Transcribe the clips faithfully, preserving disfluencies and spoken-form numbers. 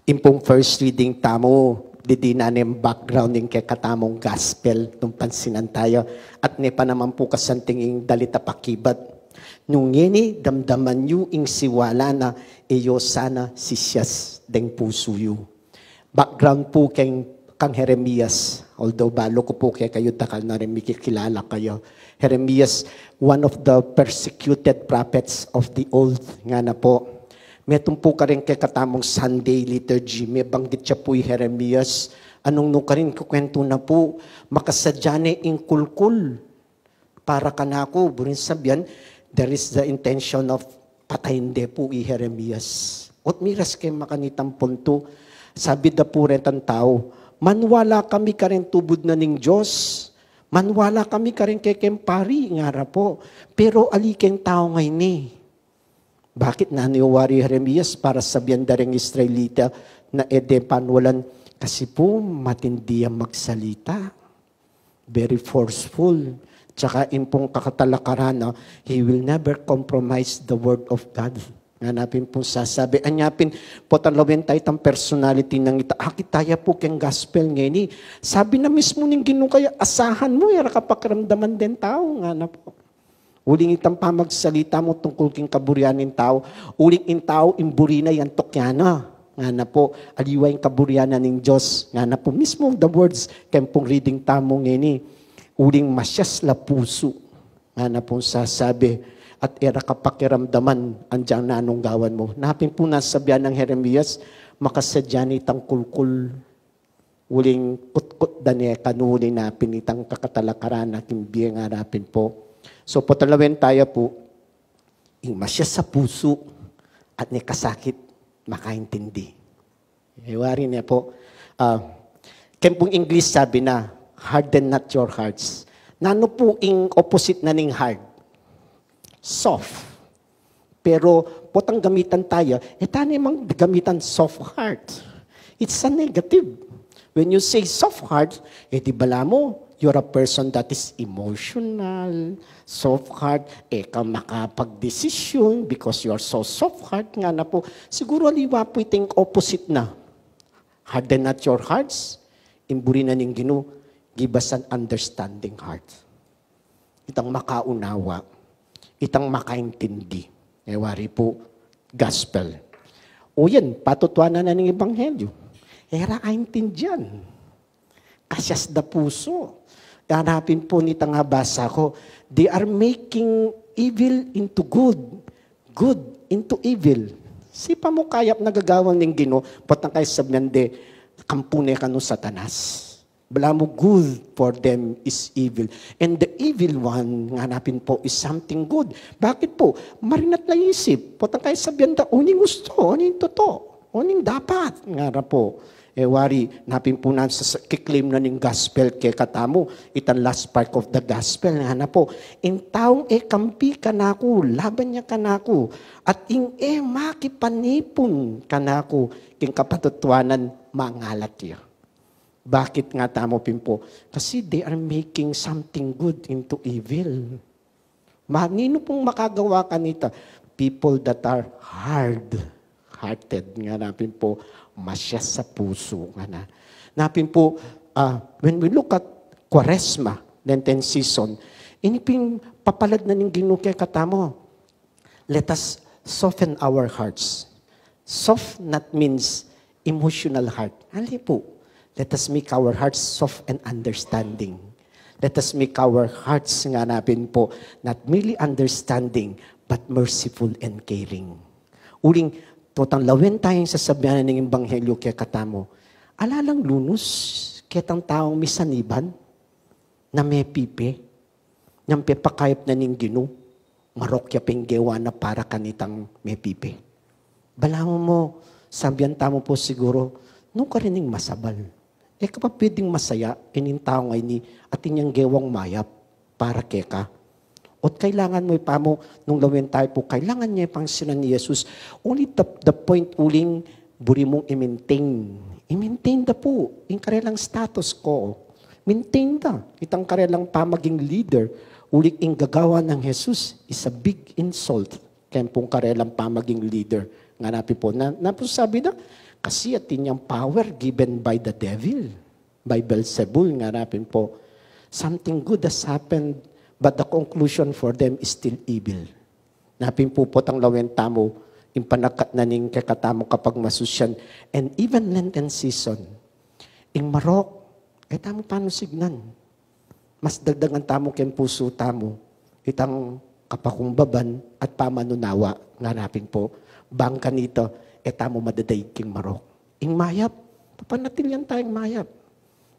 Ing pung first reading tamu, didinan ne ing background ning kekatamung gospel, nung pansinan tayu, at ne pa naman pu kasanting ing dalit a pakibat. Nung ngeni damdaman yu ing siwala na, e yu sana sisias deng pusu yu. Background pu keng, kang Jeremias, although balu ku pu kekayu, dakal na rin mikikilala kayu. Jeremias, one of the persecuted prophets of the old, ngana pu. Metung pu karing kekatamung Sunday liturgy, mebanggit ya pu i Jeremias. Anung nukarin, kukwentu na pu, makasadya ne ing kulkul para kanaku, buring sabian, there is the intention of patayin de pu i Jeremias. Ot miras ke makanitang puntu, sabi da pu retang tau, maniwala kami kareng tubud na ning Dios, maniwala kami kareng kekeng pari, ngara pu. Pero ali keng tau ngeni. Bakit? Nanu ya wari Jeremias para sabian da reng Israelita na e de panualan? Kasi pu matindi yang magsalita. Very forceful. Tsaka ing pung kakatalakaran na, he will never compromise the word of God. Ngana pin pung sasabi, anya pin, potang lawen taya itang personality nang ita, akit taya pu keng gospel ngeni. Sabi na mismu ning Ginu kaya, asahan mu, e ra ka pakiramdaman deng tau, ngana pu. Uling itang pamagsalita mu tungkul king kaburian ning tau, uling ing tau ing buri na, yang tukyan na. Ngana pu, aliwa ing kaburian na ning Dios. Ngana pu, mismu the words keng pung reading tamu ngeni. Uling masias la pusu, ngana pung sasabi, at e ra ka pakiramdaman anjang nanung gawan mu. Napin pu nasabian nang Jeremias, makasadya ne itang kulkul. Uling kutkut da ne kanu, uling napin itang kakatalakaran na king bie, ngana pin pu. So, potang lawen taya pu, ing masias a pusu at ne kasakit makaintindi. E wari ne pu, ah, keng pung English sabi na, "Harden not your hearts." Nanu pu ing opposite na ning hard? Soft. Pero potang gamitan taya, e tane mang gamitan soft heart. It's a negative. When you say soft heart, e di bala mu, you're a person that is emotional, soft heart, e ka makapagdesisyon because you're so soft heart, ngana pu. Siguru aliwa pu iting opposite na. Harden not your hearts, ing buri na ning Ginu, give us an understanding heart. Itang makaunawa, itang makaintindi. E wari pu, gospel. O yan, patutuanan na ning ebanghelyo. E ra aintindian. Kasias da pusu. Hanapin pu nitang abasa ku, they are making evil into good, good into evil. Sipa mu kayap na gagawan ning Ginu, potang kaya sabian de, kampu ne kanu Satanas. Balamu good for them is evil. And the evil one, ngana pin pu, is something good. Bakit pu? Marinat la isip. Potang kaya sabian da, o ning gusto, o ning tutu, o ning dapat, ngana pu. E wari, napin pu nanu sa, sa, kiklaim na ning gospel kekatamu, itang last part of the gospel, ngana pu, ing taung e kampi kanaku, laban ya kanaku, at ing e makipanipun kanaku, king kapatutuanan mangalat ya. Bakit nga tamu pin pu? Kasi they are making something good into evil. Ma-, ninu pung makagawa kanita? People that are hard-hearted, ngana pin pu, masias a pusu, ngana. Napin pu, ah, when we look at Quaresma, Lenten season, ini pin papalad na ning Ginu kekatamu. Let us soften our hearts. Soft not means emotional heart. Ali pu. Let us make our hearts soft and understanding. Let us make our hearts, ngana pin pu, not merely understanding, but merciful and caring. Uling, potang lawen taya ing sasabian ning ebanghelyo kekatamu. Ala lang lunus ketang taung misaniban na mepipe, nang pepakayap na ning Ginu, marok ya pin ing gewa na para kanitang mepipe. Balamu mu, sabian tamu pu siguru, nukarin ing masabal? E ka pa pwedeng masaya ining taung ini, atin yang gewang mayap para keka. Ot kailangan mu ipamu, nung lawen taya pu, kailangan ne pangasinan i Jesus. Only the, the point uling buri mung i-maintain. I-maintain da pu ing karelang status quo. Maintain da itang karelang pamaging leader. Uling ing gagawa nang Jesus is a big insult keng pung karelang pamaging leader. Ngana pin pu, na, na pu sabi da, Kasi atin yang power given by the devil, by Beelzebul, ngana pin pu. Something good has happened, but the conclusion for them is still evil. Ngana pin pu, potang lawen tamu ing panagkat na ning kekatamung kapagmasusyan, and even Lenten season, ing marok, e tamu panusignan. Mas dagdagan tamu keng pusu tamu itang kapakumbaban at pamanunawa, ngana pin pu. Bang kanita, e tamu madadaig king marok. Ing mayap, papanatilyan taya ing mayap.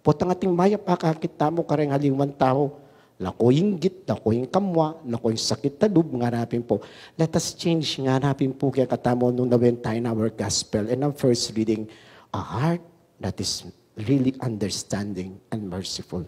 Potang ating mayap, akakit tamu kareng aliwang tau, laku ing inggit, laku ing kamua, laku ing sakit a lub, ngana pin pu. Let us change, ngana pin pu kekatamu, nung lawen taya in our gospel, in our first reading, a heart that is really understanding and merciful.